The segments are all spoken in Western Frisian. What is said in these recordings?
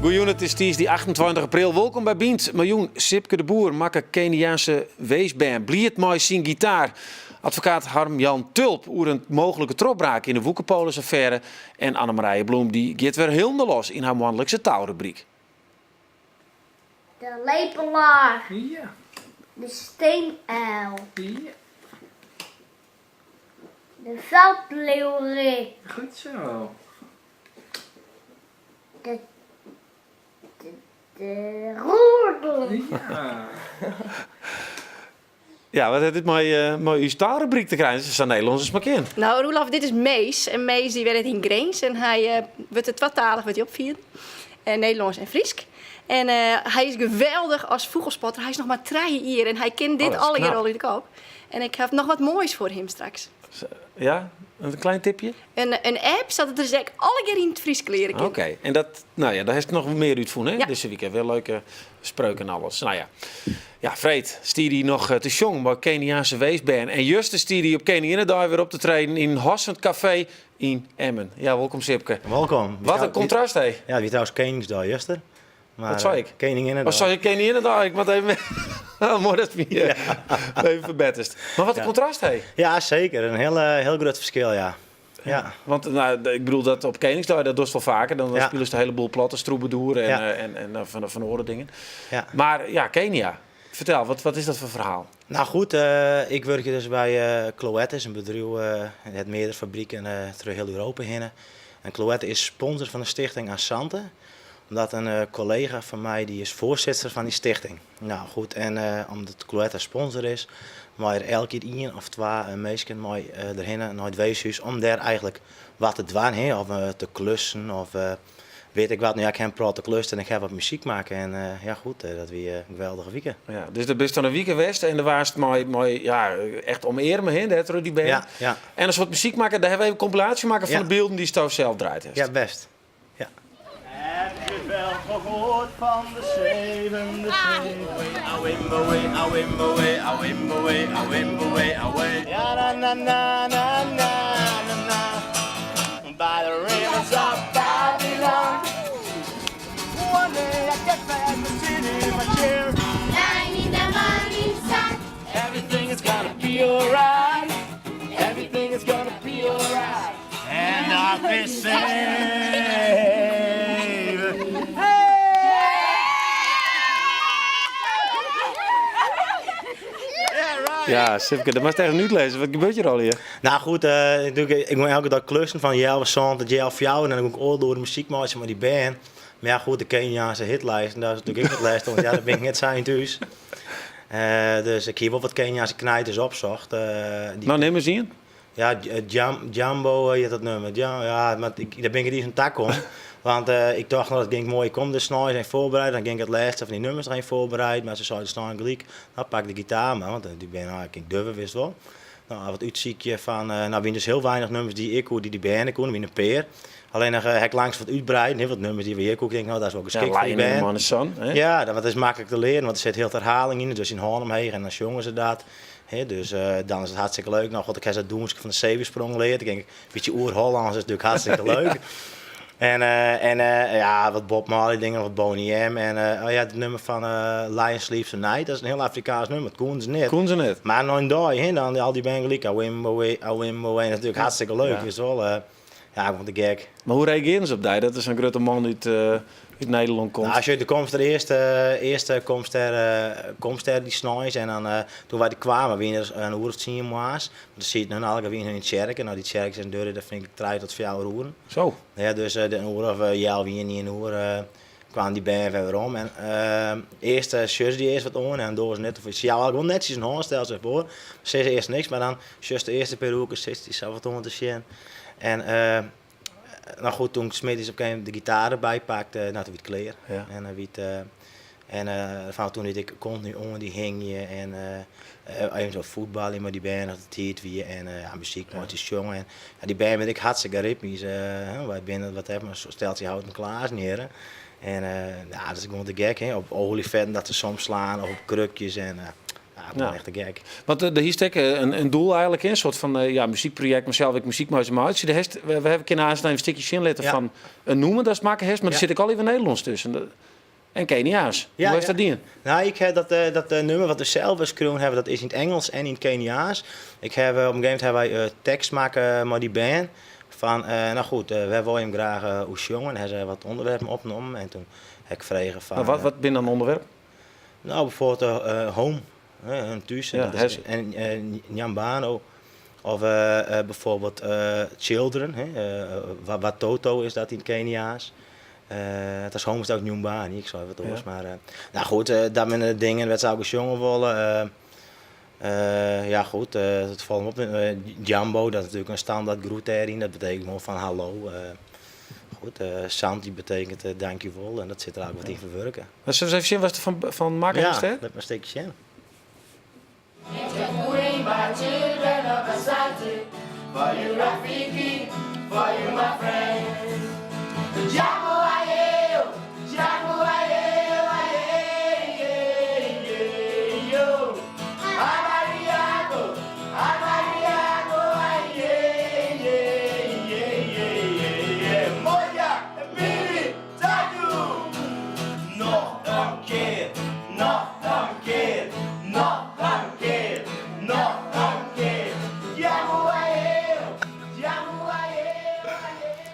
Goejûn, it is tiisdei 28 april. Wolkom by Bynt. Mei jûn Sipke de Boer makke Keniaanse weesbern bliid mei syn gitaar. Advokaat Harm Jan Tulp oer in mooglike trochbraak yn de woekerpolisaffêre. En Annemarije Bloem dy giet wer hielendal los yn har moanlikse taalrubryk. De lepelaar. Ja. De steenuil. Ja. De veldleeuwerik. Goed zo. De, de, de roerdomp. Ja. Ja, wat hat dit mei, mei ús taalrubryk te krijen? Dit is sa Nederlânsk as mar kin. Nou, Roelof, dit is Mees. En Mees dy wennet yn Grins en hy uh, wurdt der twatalich wurdt hy opfierd. En Nederlânsk en Frysk. En uh, hy is geweldich as fûgelspotter. Hy is noch mar 3 jier en hy kin dit Oh, dat is allegear knap. al út de kop. En ik haw noch wat moais foar him straks. Ja, in klein tipje? In app, sadat er se ek allegear yn it Frysk leare kin. Oké, en dat, nou ja, dêr hast noch mear útfûn, hè? Ja. Dizze wike wer leuke spreuken en alles. Nou ja, ja freed stie dy noch te sjongen by Keniaanse weesbern. En juster stie dy op Keninginnedei wer op te treden yn Hossend Café yn Emmen. Ja, wolkom Sipke. Wolkom. Wat in kontrast, hé. Ja, it wie trouwens Keningsdei juster. Maar, Wat sei ik? Keninginnedei. Oh, sei ik Keninginnedei? Ik moat even... Moai dat my even ferbetterst. Mar wat in kontrast, hé. Ja, seker. In hiel, hiel grut ferskil, ja. Ja. Want nou, ik bedoel dat op Keningsdei, dat dochst wol faker. Dan Ja. spilest de hele boel plat, de troubadour en, Ja. en fan oare dingen. Ja. Mar ja, Kenia. Fertel, wat is dat foar ferhaal? Nou goed, ik wurkje dus by Cloette, is in bedriuw, dat hat meardere fabriken troch hiel Europa hinne. En Cloette is sponsor fan de stichting Asante, omdat in kollega fan my dy is foarsitter fan dy stichting. Nou goed, en omdat Cloette sponsor is, mei er elk jier ien of twa minsken mei derhinne nei it weeshûs om dêr eigentlik wat te dwaan, hè, of te klussen of wit ik wat. Nou ja, ik ha in protte klust en ik ha wat muzyk makke en ja goed, dat wie in geweldige wike. Ja, dus dêr bist dan in wike west en dêr waardst mei ja, echt omearme hè, dêr troch dy bern. Ja, ja. En in soart muzyk makke, dêr ha we even in kompilaasje makke fan Ja. de bylden dy'tsto sels draaid hast. Ja, best. Ja. Heb je wel gehoord van de zevende zee? Ja, na na na na na na na. By the rivers of Babylon. One day I get back to sit in my chair. Everything is gonna be alright. Everything is gonna be alright. And I'll be saved. Ja, Sipke, dat moatst even útlizze. Wat gebeurt hjir allegear? Nou goed, ik gean elke dei klussen fan healwei sân tot healwei fjouwer en dan gean ik oardel oere muzyk meitsje mei dy bern. Mar ja goed, de Keniaanse hitlijst, dat is natuerlik ek wat lêstich, want ja, dêr bin ik net sa yn thús. Dus ik hie wol wat Keniaanse knijters opsocht. Dy Nou, nim ris ien. Ja, Jambo hjit dat nummer. Ja, mar dêr bin ik net iens oan takommen. Want ik tocht, no, dat ging moai. Ik kom der sneins even foarbereid, dan gean ik it lêste fan dy nummers noch even foarbereid. Mar se seiden snein gelyk, no, pak de gitaar mar, want dy bern, no, kin ik dubbe, witst wol. No, wat útsykje fan, no, wiene dus hiel weinich nummers dy't ik koe, dy't dy bern koene, wiene in pear. Allinnich ha ik langs wat útbreid, hiel wat nummers dy't we hjir koe. Ik tink, no, dat is wol geskikt foar dy Lion in the bern. Morning Sun, hè? Ja, dat is maklik te learen, want der sit hiel wat herhaling yn, dus dyn hân omheech en dan sjonge se dat. Hè, dus dan is it hartstikke leuk. Nou god, ik ha dat dûnske fan de Zevensprong leard. Ik tink, in bytsje oer-Hollânsk is natuerlik hartstikke leuk. En ja, wat Bob Marley dingen, wat Boney M. En oh ja, it nummer fan Lion Sleeps Tonight, dat is in hiel Afrikaansk nummer. Dat koenen se net. Koenen se net. Mar nei in dei, hè, dan al dy bern gelyk, awimbowe, awimbowe. Dat is natuerlik hartstikke leuk, Ja. witst wol. Ja, gewoan te gek. Mar hoe reagearren se op dy dat der sa'n grutte man út Nederlân komt? Nou, sjoch, de komst der earste, earste komst der, komst der dy sneins en dan toen wy der kwamen wiene der in oer of tsien moarns. Want der sieten hun allegear wiene hun yn tsjerke. Nou, dy tsjerkes en duorje der fyn ik trije tot fjouwer oeren. Zo. Ja, dus in oer of healwei ien, ien oer kwamen dy bern wer werom. En earst sjochst dy earst wat oan en dan dogge se net of se jouwe gewoan netsjes in hân, stel se foar. Se sizze earst niks, mar dan sjochst de earste pear oerkes sitst dy sa wat oan te sjen. En nou goed, toen ik 's middeis op in gegeven momint de gitaar derby pakte, nou toen wie it klear. Ja. En dan wie it, en fan toen wie ik kontinu oan dy hingje en even zo fuotbalje mei dy bern as it tiid wie en ja, muzyk meitsje, sjonge. En ja, dy bern binne ek hartstikke ritmysk. Wy binne wat even in steltsje houten klazen hjir. En ja, dat is gewoan te gek, hè. Op olifanten dat se soms slaan of op krukjes en ja. Ja, dat is echt te gek. Want der hiest ek in doel eigentlik, in soart fan ja, muzykprojekt, mar sels ek muzyk mei se meitsje. Dêr hast, we hawwe kinne aanst even in stikje sjen litte fan in nûmer datst makke hast, mar der sit ek al even Nederlânsk tusken. En Keniaans. Hoe hast dat dien? Nou, ik ha dat nûmer wat we sels skreaun hawwe, dat is yn it Ingelsk en yn it Keniaans. Ik ha, op in gegeven momint hawwe wy tekst makke mei dy bern. Fan, nou goed, wêr wolle jim graach oer sjonge? En ha se wat ûnderwerpen opnommen en toen ha ik frege fan... Wat binne dan ûnderwerpen? Nou, bijvoorbeeld home, hun thús, en Nyumbani. Of bijvoorbeeld children, watoto is dat yn it Keniaans. Dat is home is dat ook Nyumbani, ik sei wat oars. Mar, nou goed, dat binne de dingen wêr't se elke sjonge wolle. Ja goed, it falt me op, Jambo, dat is natuerlik in standaard groet dêryn, dat betekent gewoan fan hallo. Goed, Santi betekent dankjewol en dat sit der eigentlik wat yn ferwurke. Mar sille we ris even sjen watst derfan fan makke hast, hè? Ja, lit mar in stikje sjen.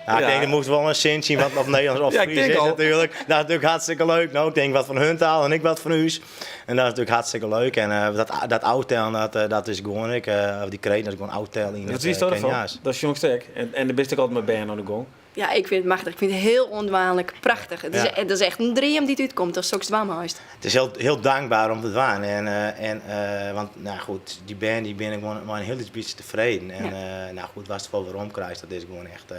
Ja, ik tink, der moast wol in sin syn wat of Nederlânsk of Frysk is natuerlik. Dat is natuerlik hartstikke leuk. No, ik tink wat fan hun taal en ik wat fan ús. En dat is natuerlik hartstikke leuk. En dat, dat ôftellen, dat, dat is gewoan ek, of dy kreten, dat is gewoan ôftellen yn it Keniaans. Dat sjongst ek. En do bist ek altyd mei bern oan de gong. Ja, ik fyn it machtich. Ik fyn it hiel oandwaanlik prachtich. It is, dat is echt in dream dy't útkomt ast soks dwaan meist. It is hiel, hiel dankber om te dwaan. En, en, want nou goed, dy bern dy binne gewoan mei in hiel lyts bytsje tefreden. En nou goed, watst derfoar werom krijst, dat is gewoan echt.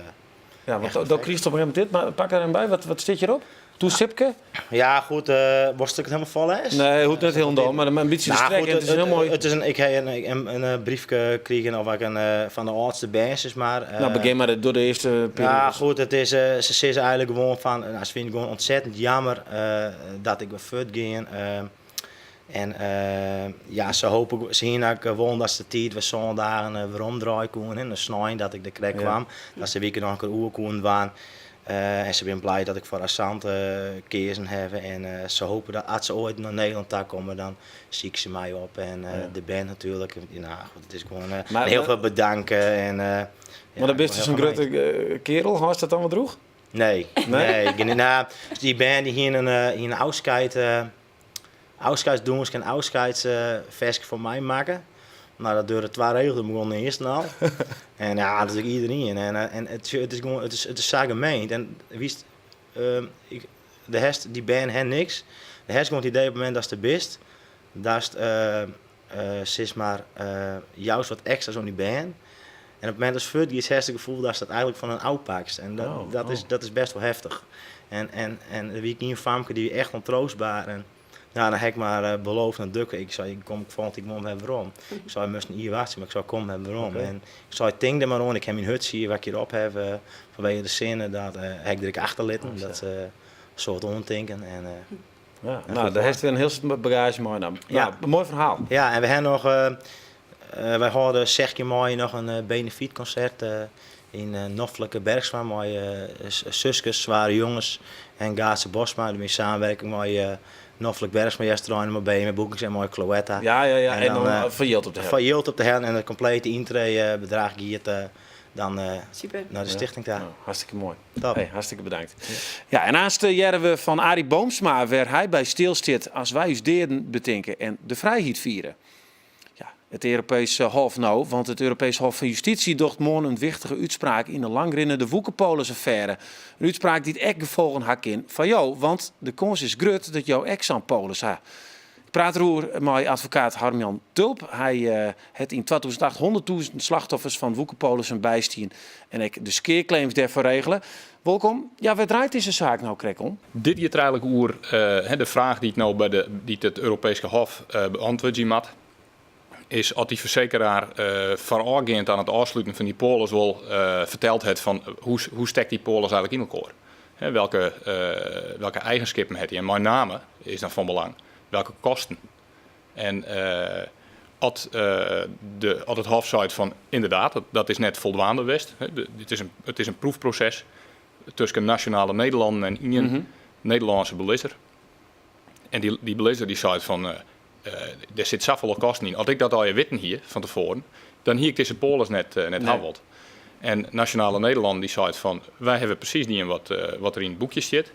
Ja, want do krigest op in gegeven momint dit, mar pak der even by, wat stiet hjirop? Toe Sipke? Ja, goed, wolst ik it hielendal foarlêze? Nee, hoecht net hielendal, mar in bytsje de strek. Het is heel moai. Het is in, ik ha in briefke krigen of ik in, fan de âldste bern, sis mar. Nou, begjin mar door de earste periode. Ja, goed, it is, se sizze eigentlik gewoan fan, nou, se fine it gewoan ontzettend jammer dat ik wer fuortgean. En ja, se hopen, se hiene ek wollen dat se de tiid wer sân dagen weromdraaie koene. En de snein dat ik der krekt kwam, dat se de wike noch in kear oer koene dwaan. En se binne blij dat ik foar Asante keazen haw. En se hopen dat as se oait nei Nederlân ta komme, dan sykje se my op. En de band natuerlik. Nou, goed, it is gewoan hiel folle bedanke. En, ja, mar dan bist dus in grutte kerel, hâldst dat dan wat droech? Nee, nee. Nou, dy bern dy hiene in ôfskied. Ôfskeidsdûnske en ôfskeidsferske foar my makke. No, dat duorre twa regels, dat begûn de earsten al. En ja, dat is ek iederien. En, en it, it is gewoan, it is sa gemeend. En witst, ik, de hast, dy bern ha niks. Do hast gewoan it idee op it momint datst der bist, datst, sis mar, joust wat ekstra's oan dy bern. En op it momint datst fuortgiest, hast it gefoel datst dat eigentlik fan hun ôfpakst. En dat, dat, is, dat is best wol heftich. En, en, en der wie ien famke dy wie echt ontroostbaar. En nou, dan ha ik mar beloofd oan Dukke, ik sei, ik kom folgjend jier gewoan wer werom. Ik sei, moatst in jier wachtsje, mar ik sei, kom wer werom. En ik sei, tink der mar oan, ik ha myn hutsje hjir, wat ik hjir op ha, fanwege de sinne, dat ha ik der ek achterlitten. Dat is in soart oantinken. En, Ja, nou, dêr hast wer in hiel soad bagaazje meinaam. Ja. Nou, moai ferhaal. Ja, en we ha noch, wy hâlde 16 maaie noch in benefietkoncert yn Noflike Bergsma mei Suskes, Zware Jongens en Gaatse Bosma. Dat yn samenwerking mei Noflik Bergsma, Easterein, mei BM Boekings en mei Cloetta. Ja, ja, ja. En dan foar jild op te heljen. Foar jild op te heljen en it komplete yntreebedrach giet dan Super. nei de stichting ta. Nou, hartstikke moai. Top. Hey, hartstikke bedankt. Ja, en aanst hearre we fan Arie Boomsma wêr hy by stilstiet as wy ús deaden betinke en de frijheid fiere. Ja, it Europees Hof no, want it Europees Hof fan Justysje docht moarn in wichtige útspraak yn de langrinnende woekerpolis-affêre. In útspraak dy't ek gefolgen ha kin foar jo, want de kâns is grut dat jo ek sa'n polis ha. Ik praat deroer mei advokaat Harm-Jan Tulp. Hy hat yn 2008 hûnderttûzen slachtoffers fan woekerpolissen bystien en ek de skeaclaims dêrfoar regele. Wolkom. Ja, wêr draait dizze saak no krekt om? Dit giet der eigenlik oer de fraach dy't no by de, dy't it Europeeske Hof beantwurdzje moat, is oft dy fersekeraar foarôfgeand aan it ôfsluten fan dy polis wol ferteld hat fan hoe, hoe stekt dy polis eigenlik yn elkoar. Welke, welke eigenskippen hat dy en mei name is dan fan belang welke kosten. En as de, as it Hof seit fan inderdaad, dat is net foldwaande west, it is in, it is in proefproses tusken Nasjonale Nederlannen en ien Nederlânske belizzer. En dy, dy belizzer dy seit fan der sit safolle kosten yn. As ik dat allegear witten hie fan tefoaren, dan hie ik dizze polis net, net ha wold. En Nasjonale Nederlannen dy seit fan wy hawwe presys dien wat, wat der yn it boekje stiet.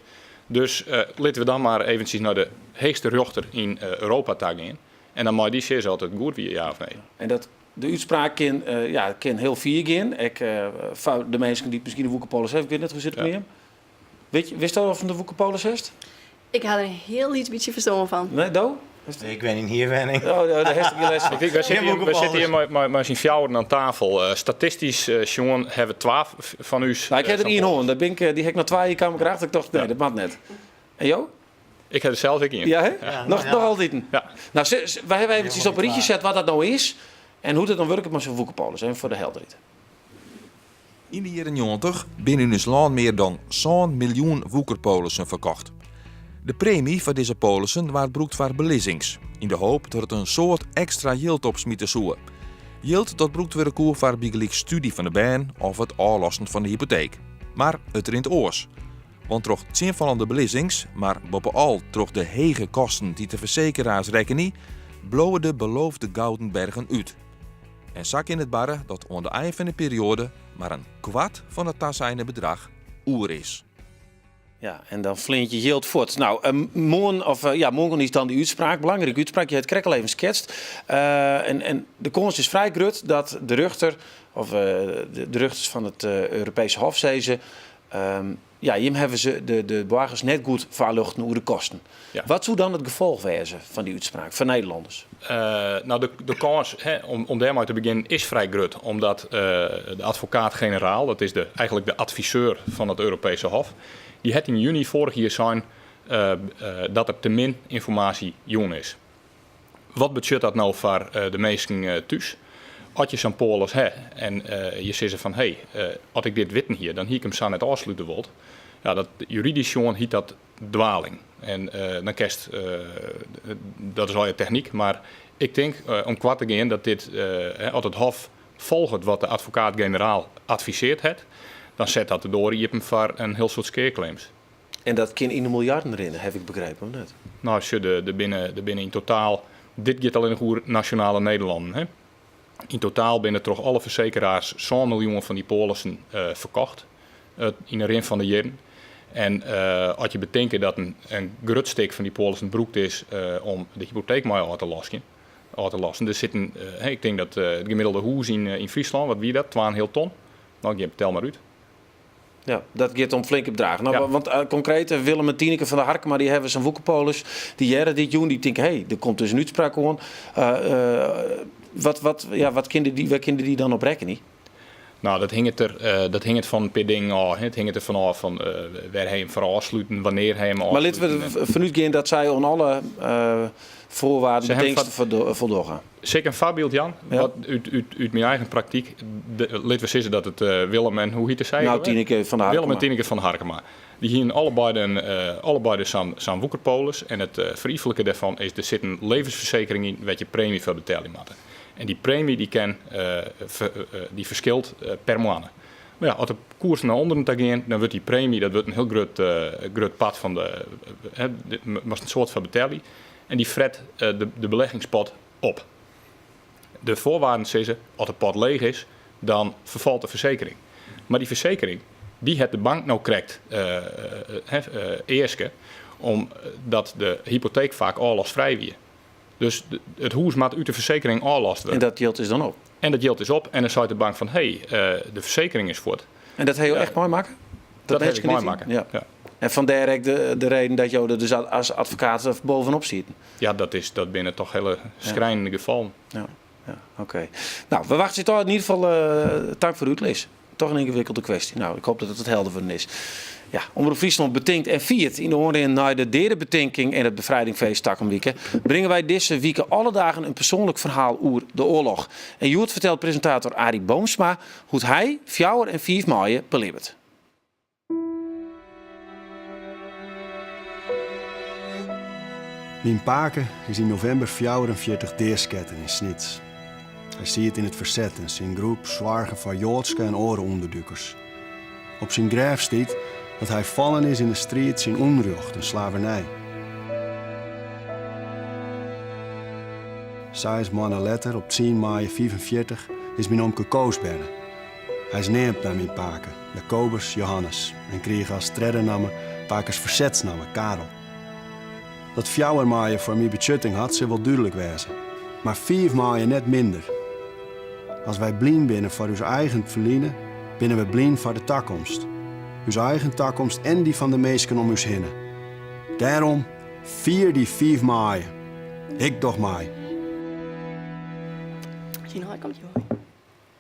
Dus litte we dan mar eventsjes nei de heechste rjochter yn Europa ta gean. En dan mei dy sizze oft it goed wie, ja of nee. En dat, de útspraak kin, ja, kin hiel fier gean. Ek foar de minsken dy't miskien de woekerpolis hawwe. Ik wit net, hoe sit it mei jim? Wit, witsto al fan de woekerpolis hast? Ik ha der in hiel lyts bytsje ferstân fan. Nee, do? Ik wen yn hierwenning. Oh, dêr hast gjin lêst fan. Wy sitte hjir, wy sitte hjir mei, mei, mei syn fjouweren oan tafel. Statistysk sjoen hawwe twa fan ús. Nou, ik ha der ien hân. Dêr bin ik, dy ha ik nei twa jier kaam ik erachter. Ik tocht, nee, dat moat net. En jo? Ik ha der sels ek ien. Ja, hè? Ja. Noch, noch altiten? Ja. Nou, wy hawwe eventsjes op in rychje set wat dat no is en hoe't it dan wurket mei sa'n woekerpolis. Even foar de helderheid. Yn de jierren 90 binne yn ús lân mear dan sân miljoen woekerpolissen ferkocht. De premy foar dizze polissen waard brûkt foar belizzings, yn de hoop dat it in soad ekstra jild opsmite soe. Jild dat brûkt wurde koe foar bygelyks stúdzje fan de bern of it ôflossen fan de hypoteek. Mar it rint oars. Want troch tsjinfallende belizzings, mar boppe-al troch de hege kosten dy't de fersekeraars rekkenje, bliuwe de beloofde gouden bergen út. En sa kin it barre dat oan de ein fan de perioade mar in kwart fan it taseine bedrach oer is. Ja, en dan fleant je jild fuort. Nou, moarn, of, ja, moarn is dan dy útspraak, belangrike útspraak. Je ha it krekt al even sketst. En de kâns is frij grut dat de rjochter, of de rjochters fan it Europeesk Hof sizze, Ja, jim hawwe se, de, de boargers net goed foarljochten oer de kosten. Ja. Wat soe dan it gefolch wêze fan dy útspraak foar Nederlanners? No, de, de kâns, hè, om, om dêrmei te begjinnen is frij grut, omdat de advokaat-generaal, dat is de, eigenlik de adviseur fan it Europeeske Hof, dy hat yn juny foarich jier sein dat der te min ynformaasje jûn is. Wat betsjut dat no foar de minsken thús? As je sa'n polis ha en je sizze fan hé, as ik dit witten hie, dan hie ik him sa net ôfslute wold. Ja, dat, juridysk sjoen hyt dat dwaling. En dan kinst, dat is allegear technyk, mar ik tink om koart te gean dat dit, as it Hof folget wat de advokaat-generaal adviseard hat, dan set dat de doar iepen foar in hiel soad skeaclaims. En dat kin yn de miljarden rinne, haw ik begrepen, of net? No, sjoch, der binne, der binne yn totaal, dit giet allinnich oer Nasjonale Nederlannen, hè. Yn totaal binne troch alle fersekeraars sân miljoen fan dy polissen ferkocht yn de rin fan de jierren. En as je betinke dat in grut stik fan dy polissen brûkt is om de hypoteek mei ôf te loskjen, ôf te lossen. Der sit in, ik tink dat it gemiddelde hûs yn Fryslân, wat wie dat, twaenheal ton? No, gean, tel mar út. Ja, dat giet om flinke bedragen. No, want konkreet, Willem en Tineke fan de Harkema dy hawwe sa'n woekerpolis. Dy hearre dit jûn, dy tinke, hé, der komt dus in útspraak oan. Wat, wat, ja, wat kinne dy, wêr kinne dy dan op rekkenje? No, dat hinget der, dat hinget fan in pear dingen ôf. It hinget derfan ôf fan wêr hy him foar ôfsluten, wannear hy him Mar litte we ôfsluten. derfan útgean dat sy oan alle foarwaarden, Se hawwe betingsten foldogge. Sil ik in foarbyld jaan? Ja. Wat út, út, út myn eigen praktyk. De, lit we sizze dat it Willem en hoe hjitte sy? Nou, Tineke fan de Harkema. Willem en Tineke fan de Harkema. Dy hienen allebeide, allebeide sa'n, sa'n woekerpolis. En it feriflike dêrfan is, der sit in levensfersekering yn wêr't je premy foar betelje moatte. En dy premy dy kin, dy ferskilt per moanne. Mar ja, as de koersen nei ûnderen ta gean, dan wurdt dy premy, dat wurdt in hiel grut, grut part fan de, moatst in soad foar betelje. En dy fret de beleggingspot op. De foarwaarden sizze, as de pot leech is, dan ferfalt de fersekering. Mar dy fersekering, dy hat de bank no krekt easke, omdat de hypoteek faak ôflosfrij wie. Dus it hûs moat út de fersekering ôflost wurde. En dat jild is dan op? En dat jild is op. En dan seit de bank fan, hé, de fersekering is fuort. En dat ha jo echt meimakke? Dat ha ik meimakke, Ja. ja. En fandêr ek de reden dat jo der dus as advokaat bovenop sieten? Ja, dat is, dat binne toch hiele skrijnende gefallen. Ja, ja, oké. Nou, we wachtsje toch yn ieder gefal tank foar de útlis. Toch in yngewikkelde kwestje. Nou, ik hoop dat it wat helder wurden is. Ja, Omrop Fryslân betinkt en fiert yn de oanrin nei de deadebetinking en it befrijdingsfeest takom wike. Bringe wy dizze wike alle dagen in persoanlik ferhaal oer de oarloch. En hjoed fertelt presintator Arie Boomsma hoe't hy fjouwer en fiif maaie belibbet. Myn pake is yn novimber 44 deasketten yn Snits. Hy siet yn it ferset en syn groep soarge foar Joadske en oare ûnderdûkers. Op syn grêf stiet dat hy fallen is yn de striid tsjin ûnrjocht en slavernij. Seis moanne letter, op tsien maaie 45, is myn omke Koos berne. Hy is neamd nei myn pake, Jacobus Johannes, en krige as tredde namme pakes fersetsnamme, Karel. Dat fjouwer maaie foar my betsjutting hat, sil wol dúdlik wêze. Mar fiif maaie net minder. As wy blyn binne foar ús eigen ferline, binne we blyn foar de takomst. Ús eigen takomst en dy fan de minsken om ús hinne. Dêrom, fier dy fiif maaie. Ik doch mei. Syn heit komt joai.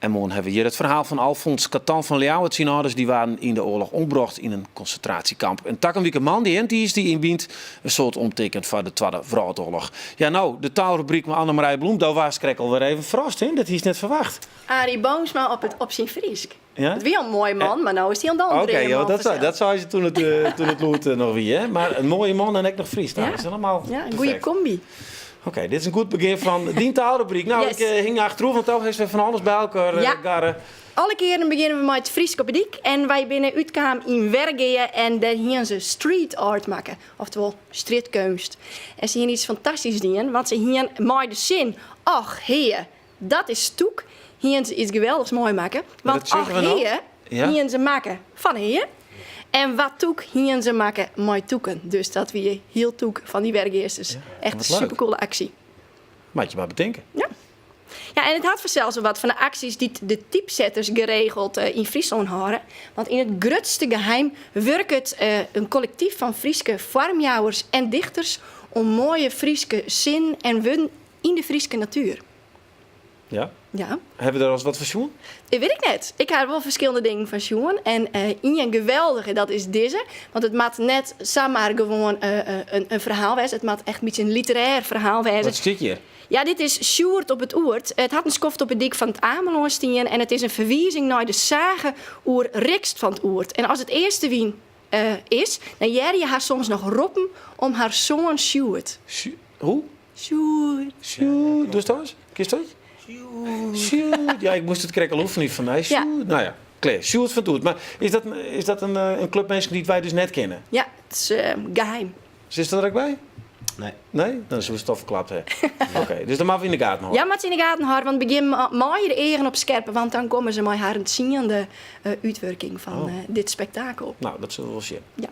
En moarn hawwe we hjir it ferhaal fan Alfons Katan fan Ljouwert. Syn âlders dy waarden yn de oarloch ombrocht yn in konsintraasjekamp. En takom wike moandei en tiisdei yn Bynt in soad omtinken foar de Twadde Wrâldoarloch. Ja no, de taalrubryk mei Annemarije Bloem, do waardst krekt alwer even ferrast, hè? Dat hiest net ferwacht. Arie Boomsma op it op syn Frysk. Ja? It wie al in moaie man, mar no is hy al dan Oké, ja, dat, dat sei se toen it, eh, toen it lûd eh, noch wie. Hè? Mar in moaie man en ek noch Frysk. Nou, Ja. dat is helemaal Ja, in goede perfect. kombi. Oké, dit is in goed begin fan dyn taalrubryk. Nou, Yes. ik eh, hing achteroer, want do hast wer fan alles by elkoar, eh, Ja. garre. Alle kearen begjinne we mei it Frysk op 'e dyk en wy binne útkaam yn Wergea en dêr hiene se street art makke, oftewol strjitkeunst. En se hiene iets fantastysk dien, want se hiene mei de sin Och hea, dat is tûk, hiene se iets geweldichs moai makke. Want dat sjogge och we no. hea Ja. hiene se makke fan hea en wat tûk hiene se makke mei tûken. Dus dat wie hiel tûk fan dy Wergeasters. Echt wat in leuk. supercoole aksje. Moat je mar betinke. Ja. Ja, en it hat fansels wol wat fan de aksjes dy't de typsetters geregeld eh, yn Fryslân hâlde. Want yn it grutste geheim wurket eh, in kollektyf fan Fryske foarmjouwers en dichters om moaie Fryske sinnen en wurden yn de Fryske natuer. Ja? Ja. Hawwe we der alris wat fan sjoen? Dat wit ik net. Ik ha der wol ferskillende dingen fan sjoen. En eh, ien geweldige, dat is dizze. Want it moat net samar gewoan eh, eh, in, in ferhaal wêze. It moat echt in bytsje in literêr ferhaal wêze. Wat stiet hjir? Ja, dit is Sjoerd op it Oerd. It hat in skoft op 'e dyk fan it Amelân stien en it is in ferwizing nei de sage oer Rixt fan 't Oerd. En as it eastewyn eh, is, dan hearre je har soms noch roppen om har soan Sjoerd. Hoe? Sjoerd. Sjoerd. Dochst dat ris? Kinst dat? Sjoerd. Ja, ik moast it krekt al oefenje fan my. Ja. Sjoerd. Nou ja, klear. Sjoerd fan 't Oerd. Mar is dat, is dat in, eh, in klup minsken dy't wy dus net kenne? Ja, it is eh, geheim. Sitst der ek by? Nee. Nee? Dan soest it al ferklapt ha. Oké, dus dan moatte we yn de gaten hâlde. Ja, moat yn de gaten hâlde, want begjin mei de eagen op skerp, want dan komme se mei harren tsiende eh, útwurking fan Oh. eh, dit spektakel. Nou, dat sille we wol sjen. Ja.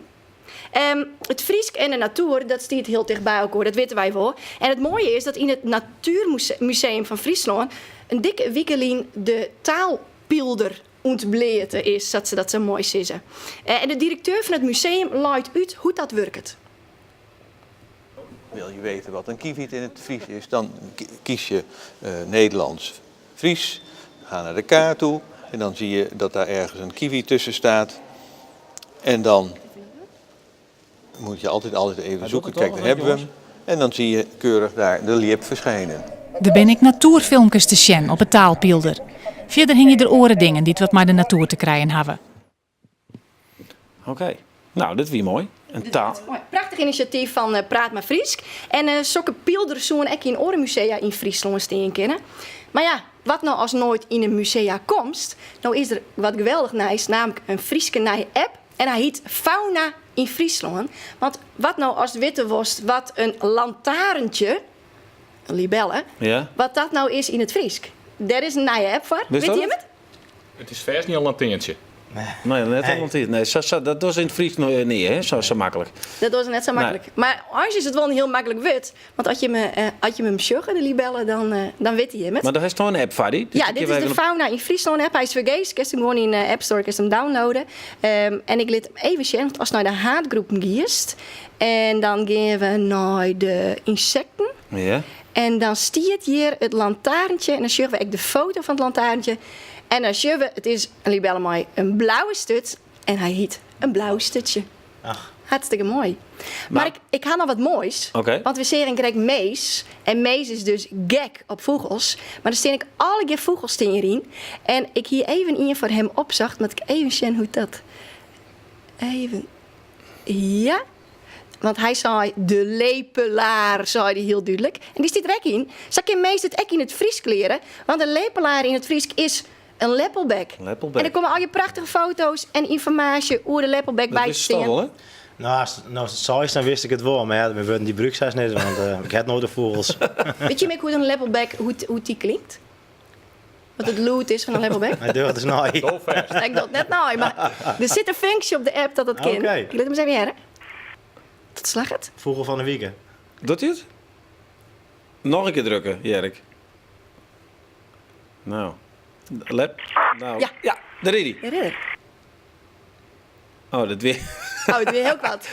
Ehm, it Frysk en de natoer, dat stiet hiel ticht by elkoar, dat witte wy wol. En it moaie is dat yn it Natuermuseum fan Fryslân in dikke wike lyn de taalpylder ûntbleate is, sa't se dat sa moai sizze. Eh, en de direkteur fan it museum leit út hoe't dat wurket. Wil je weten wat een kieviet in het Fries is, dan kies je uh, Nederlands Fries. Ga naar de kaart toe en dan zie je dat daar ergens een kiwi tussen staat. En dan moet je altijd, altijd even zoeken. Kijk, daar hebben we hem. En dan zie je keurig daar de ljip verschijnen. Der binne ek natoerfilmkes te sjen op 'e taalpylder. Fierder hingje der oare dingen dy't wat mei de natoer te krijen hawwe. Oké. Nou, dit wie moai. In taal. Moai. Prachtich inisjatyf fan eh, Praat mar Frysk. En uh, sokke pylders soene ek yn oare musea yn Fryslân stean kinne. Mar ja, wat no ast noait yn in musea komst? No is der wat geweldich nijs, namelijk in Fryske nije app. En hy hyt Fauna yn Fryslân. Want wat no ast witte wolst wat in lantaarntje, in libelle, Ja. wat dat no is yn it Frysk? Dêr is in nije app foar. Wist Wit dat jim it? It is fêst net in lantearntsje. Nee, net in lantearn. Nee, sa, sa, dat is yn it Frysk no, nea, hè? Sa, sa maklik. Dat is net sa Nee. maklik. Mar eins is it wol in hiel maklik wurd. Want as jim, eh, as jim him sjogge, de libelle, dan, eh, dan witte jim it. Mar dêr hast toch in app foar dy? Dus Ja, die dit kinne is we de even op- Fauna yn Fryslân app. Hy is fergees. Kinst him gewoan yn de App Store kinst him downloaden. Ehm, en ik lit him even sjen, want ast nei de haadgroepen giest en dan gean we nei de ynsekten. Ja. En dan stiet hjir it lantaarntsje en dan sjogge we ek de foto fan it lantaarntsje. En dan sjogge we, it is in libelle mei in blauwe sturt en hy hyt in blau sturtsje. Ach. Hartstikke moai. Mar ik, ik ha noch wat moais. Oké. Want we seagen krekt Mees. En Mees is dus gek op fûgels. Mar der stean ek allegear fûgels stean hjiryn. En ik hie even ien foar him opsocht. Moat ik even sjen hoe't dat. Even. Ja. Want hy sei de lepelaar, sei hy hiel dúdlik. En dy stiet der ek yn. Sa kin minsken it ek yn it Frysk leare, want in lepelaar yn it Frysk is in leppelbek. Leppelbek. En der komme allegear prachtige foto's en ynformaasje oer de leppelbek Dat by te wist toch stean. wol, hè? Nou, as no it seist, dan wist ik it wol. Mar ja, myn wurden dy brûk ik sa net, want eh, ik ha noait de fûgels. Wit jim ek hoe't in leppelbek, hoe't, hoe't dy klinkt? Wat it lûd is fan in leppelbek? Hy docht dus nei. Ik doch it net nei, mar der sit in funksje op de app dat dat kin. Oké. Ik lit him ris even hearre. Dat slagget. Fûgel fan de wike. Docht hy it? Noch in kear drukke, Jerk. Nou, lep. Nou, Ja. ja, dêr is hy. Dêr is er. Oh, dat wie. Oh, it wie hiel koart.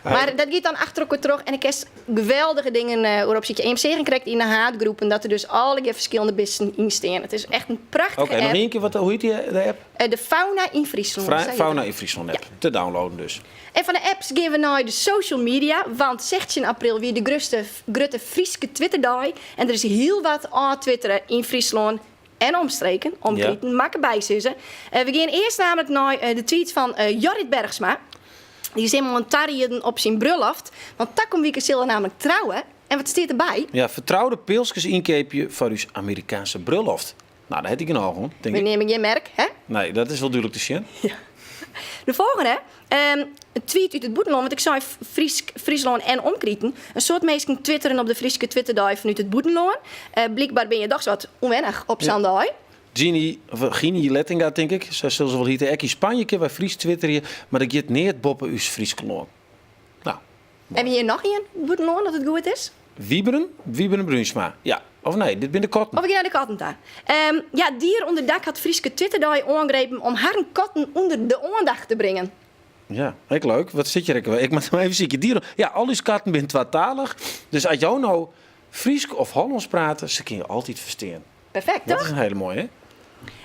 Mar dat giet dan achter elkoar troch en ik kinst geweldige dingen eh, oer opsykje. En jim seagen krekt yn de haadgroepen dat der dus allegear ferskillende bisten yn stean. It is echt in prachtige Oké, noch app. ien kear, wat, hoe hjit dy de app? Eh, de Fauna yn Fryslân. Fra- sa hjit Fauna it. yn Fryslân app. Te downloaden dus. En fan de apps gean we nei de social media, want 16 april wie de grutste, grutte Fryske Twitterdei. En der is hiel wat ôftwittere yn Fryslân en omstreken, omkriten, moat ik derby sizze. Eh, we gean earst namelijk nei eh, de tweet fan eh, Jorrit Bergsma. Dy is helemaal oan it tarieden op syn brulloft, want takom wike sil er namelijk trouwe. En wat stiet derby? Ja, fertroude pilskes ynkeapje foar ús Amerikaanse brulloft. Nou, dêr hat hy genôch oan, tink We ik. neame gjin merk, hè? Nee, dat is wol dúdlik te sjen. De folgjende, ehm, in tweet út it bûtenlân, want ik sei Frysk, Fryslân en omkriten. In soad minsken twitteren op de Fryske Twitterdei fanút it bûtenlân. Eh, blykber binne je dochs wat ûnwennich op sa'n dei. Gini, of Gini Lettinga, tink ik. Sa sil se wol hite. Ek yn Spanje kinne wy Frysk twitterje, mar der giet neat boppe ús Fryske lân. Nou, En wie hjir noch ien bûtenlân dat it goed is? Wieberen, Wieberen Bruinsma. Ja, of nee, dit binne de katten. Of we gean nei de katten ta. Ehm, ja, Dier ûnder dak hat Fryske Twitterdei oangrepen om harren katten ûnder de oandacht te bringen. Ja, ek leuk. Wat sit hjir ek wer? Ik moat him even sykje. Dier, ja, al ús katten binne twatalich. Dus as jo no Frysk of Hollânsk prate, se kinne jo altyd ferstean. Perfekt, Dat toch? is in hiele moaie, hè?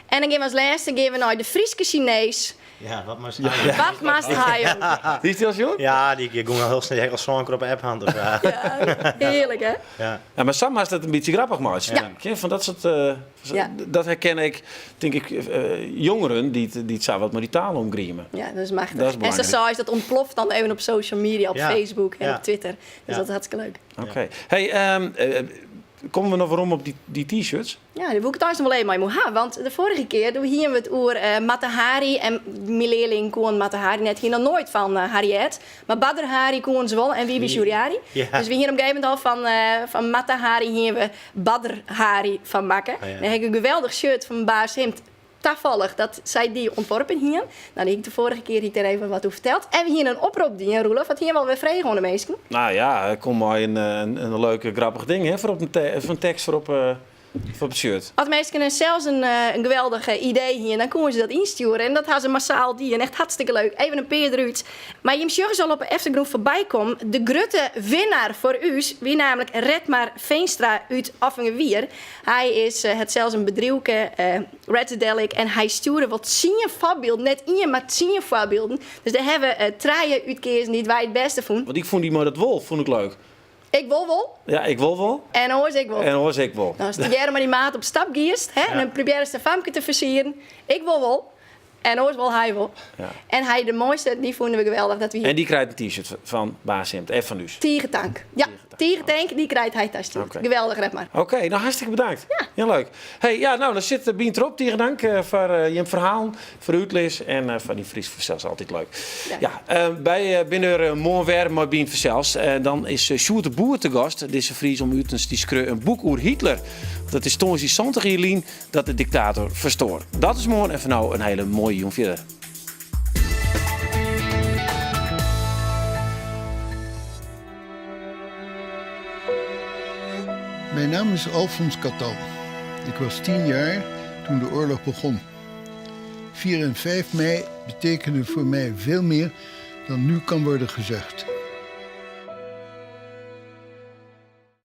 En dan gean we as lêste gean we nei de Fryske Sinees. Ja, wat moatst Wat moatst ha, jong? Die is die al sjoen? Ja, dy gong al hiel snel. Dy ha ik al sân kear op de app hân. Dus, ja. Hearlik, hè? Ja. Ja, mar sa moatst it in bytsje grappich meitsje. Ja. Tink ik. Fan dat soart, eh, Ja. Dat herken ik, tink ik, eh, jongeren dy't, dy't sa wat mei dy taal omgrieme. Ja, dat is machtich. Dat is en sa belangrijk. seist, dat ûntploft dan even op social media, op Ja. Facebook en Ja. op Twitter. Dus Ja. dat is hartstikke leuk. Oké. Hey, ehm, eh, komme we noch werom op dy, dy t-shirts? Ja, dêr woe ik it eins noch wol even mei jo ha. Want de foarige kear doe hiene we it oer eh, Mata Hari. En myn learling koe Mata Hari net. Hie noch noait fan eh, Harry heard. Mar Badr Hari koene se wol en Wibi Shuriari. Ja. Dus we hiene op in gegeven momint al fan, eh, fan Mata Hari hiene we Badr Hari fan makke. Oh, ja. Dan ha ik in geweldich shirt fan Baas Himd. Tafallich dat sy dy ûntworpen hiene. Nou, dy hie ik de foarige kear hie ik dêr even wat oer ferteld. En we hiene in oprop dien, Roelof. Wat hiene we alwer frege oan de minsken? Nou ja, kom mei in, eh, in, in leuke, grappich ding hè, foar op in te- foar in tekst foar op, eh, foar op it shirt. As minsken sels in, eh, in geweldich idee hiene, dan koene se dat ynstjoere. En dat ha se massaal dien. Echt hartstikke leuk. Even in pear derút. Mar jim sjogge se al op 'e eftergrûn foarby kommen. De grutte winnaar foar ús wie namelijk Redmar Veenstra út Offengewier. Hy is, eh, hat sels in bedriuwke, eh, Reddelic, en hy stjoerde wol tsien foarbylden. Net ien, mar tsien foarbylden. Dus dêr hawwe we eh, trije útkeazen dy't wy it bêste fûnen. Want ik fûn dy mei dat wol, fûn ik leuk. Ik wol wol. Ja, ik wol wol. En oars ek wol. En oars ek wol. Dan ast tegearre mei dyn maat op stap giest, hè, en dan probearrest in famke te fersieren. Ik wol wol. En oars wol hy wol. Ja. En hy de moaiste, dy fûnen we geweldich. Dat wie En dy krijt in t-shirt fan Baas Himd en fan ús. Tige tank. Ja, tige tank, dy krijt hy tastjoerd. Oké. Geweldich, Redmar. Oké, nou hartstikke bedankt. Ja. Hiel leuk. Hey, ja, nou, dan sit Bynt derop. Tige dank eh, foar eh, jim ferhalen, foar de útlis en eh, foar dyn Frysk fansels altyd leuk. Ja. Ja, eh, wy eh, binne der eh, moarn wer mei Bynt fansels. Eh, dan is eh, Sjoerd de Boer te gast. Dizze Fries om utens dy skreau in boek oer Hitler. Dat is tongersdei 70 jier lyn dat de diktator ferstoar. Dat is moarn en foar no in hiele moaie jûn fierder. Mijn naam is Alfons Katal. Ik was 10 jaar toen de oorlog begon. 4 en 5 mei betekenen voor mij veel meer dan nu kan worden gezegd.